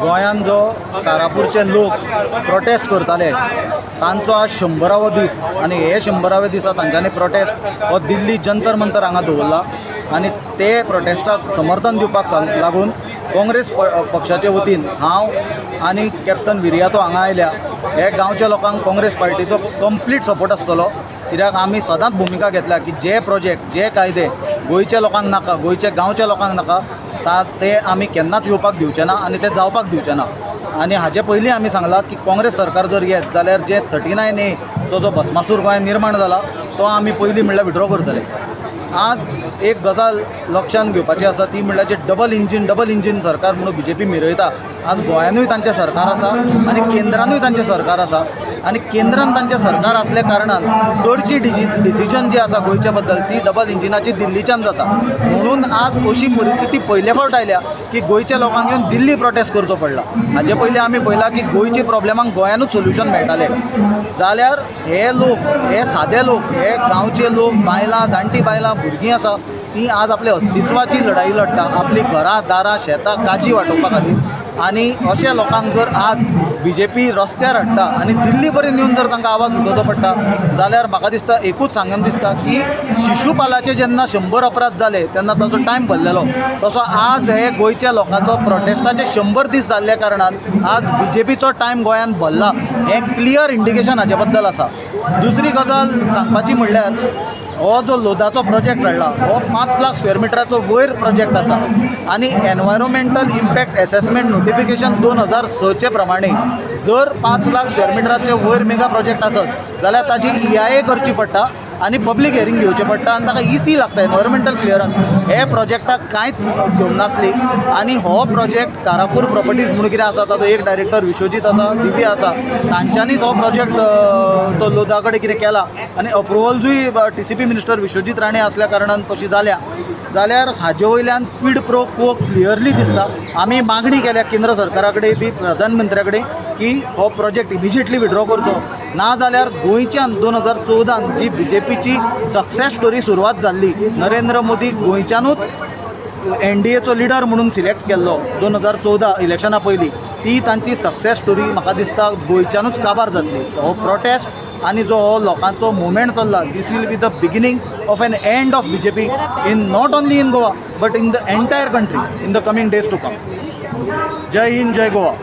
गोंयांत जो कारापूरचे लोक प्रोटेस्ट करताले तांचो आज 100रावो दीस आनी हे 100राव्या दिसा तांच्यांनी प्रोटेस्ट हो दिल्ली जंतर मंतर हांगा दवरला आनी ते प्रोटेस्टाक समर्थन दिवपाक लागून काँग्रेस पक्षाचे वतीन हांव आनी कॅप्टन विरियातो हांगा आयल्या. हे गांवच्या लोकांक काँग्रेस पार्टीचो कंप्लीट सपोर्ट आसतलो, कित्याक आमी सदांच भुमिका घेतल्या की जे प्रोजेक्ट, जे कायदे गोंयच्या लोकांक नाका, गोंयच्या गांवच्या लोकांक नाका, ते आमी केन्नाच येवपाक दिवचे ना आनी ते जावपाक दिवचे ना. आनी हाजे पयलीं आमी सांगलां की काँग्रेस सरकार जर येत जाल्यार जे 39A चो जो भस्मासूर गोंयांत निर्माण जाला तो आमी पयलीं म्हणल्यार विड्रॉ करतले. आज एक गजाल लक्षांत घेवपाची आसा, ती म्हणल्यार जे डबल इंजीन, डबल इंजीन सरकार म्हणून बीजेपी मिरयता, आज गोंयानूय तांचें सरकार आसा आनी केंद्रानूय तांचें सरकार आसा. आनी केंद्रान तांचें सरकार आसल्या कारणान चडची डिसिजन जी आसा गोंयच्या बद्दल ती डबल इंजिनाची दिल्लीच्यान जाता. म्हणून आज अशी परिस्थिती पयले फावट आयल्या की गोंयच्या लोकांक येवन दिल्ली प्रोटेस्ट करचो पडला. हाजे पयलीं आमी पळयलां की गोंयची प्रॉब्लेमांक गोंयानूच सोल्युशन मेळटालें. जाल्यार हे लोक, हे सादे लोक, हे गांवचे लोक, बायलां, जाणटी बायलां, भुरगीं आसा, ती आज आपल्या अस्तित्वाची लढाई लढटा, आपली घरां, दारां, शेतां, काजी वाटोवपा खातीर. आनी अशा लोकांक जर आज बीजेपी रस्त्यार हाडटा आनी दिल्ली पर्यंत येवन जर तांकां आवाज उठोवचो पडटा जाल्यार म्हाका दिसता, एकूच सांगन दिसता की शिशुपालाचे जेन्ना 100 अपराध जाले तेन्ना ताचो टायम भरलेलो, तसो आज हे गोंयच्या लोकांचो प्रोटेस्टाचे 100 दीस जाल्ल्या कारणान आज बीजेपीचो टायम गोंयांत भरला, हें क्लियर इंडिकेशन हाजे बद्दल आसा. दुसरी गजाल सांगपाची म्हणल्यार हो जो लोधाचो प्रोजेक्ट हाडला हो 5 लाख स्क्वेअर मिटराचो वयर प्रोजेक्ट आसा आनी एनवायरोमेंटल इम्पॅक्ट एसेसमेंट नोटिफिकेशन 2006चे प्रमाणे जर 5 लाख स्क्वेअर मिटराचे वयर मेगा प्रोजेक्ट आसत जाल्यार ताजी ईआयए करची पडटा आनी पब्लीक हियरींग घेवचें पडटा आनी ताका ईसी लागता, एनवायरोमेंटल क्लियरन्स. हे प्रोजेक्टाक कांयच घेवंक नासली आनी हो प्रोजेक्ट कारापूर प्रॉपर्टीज म्हणून कितें आसा, ताचो एक डायरेक्टर विश्वजीत आसा, दिव्या आसा, तांच्यांनीच हो प्रोजेक्ट तो लोधा कडेन कितें केला आनी अप्रुवल्सूय टीसीपी मिनिस्टर विश्वजीत राणे आसल्या कारणान तशी जाल्या. जाल्यार हाजे वयल्यान क्विड प्रो क्वो क्लियरली दिसता. आमी मागणी केल्या केंद्र सरकारा कडेन बी प्रधानमंत्र्या कडेन की हो प्रोजेक्ट इमिजिएटली विड्रॉ करचो, ना जाल्यार गोंयच्यान 2014न जी बीजेपीची सक्सेस स्टोरी सुरवात जाल्ली, नरेंद्र मोदी गोंयच्यानूच एनडीएचो लिडर म्हणून सिलेक्ट केल्लो 2014 इलेक्शना पयलीं, ती तांची सक्सेस स्टोरी म्हाका दिसता गोंयच्यानूच काबार जातली. हो प्रोटेस्ट आनी जो हो लोकांचो मुवमेंट चल्ला, this will be the beginning of an end of BJP in not only in Goa but in the entire country in the coming days to come. Jai Hind, Jai Goa.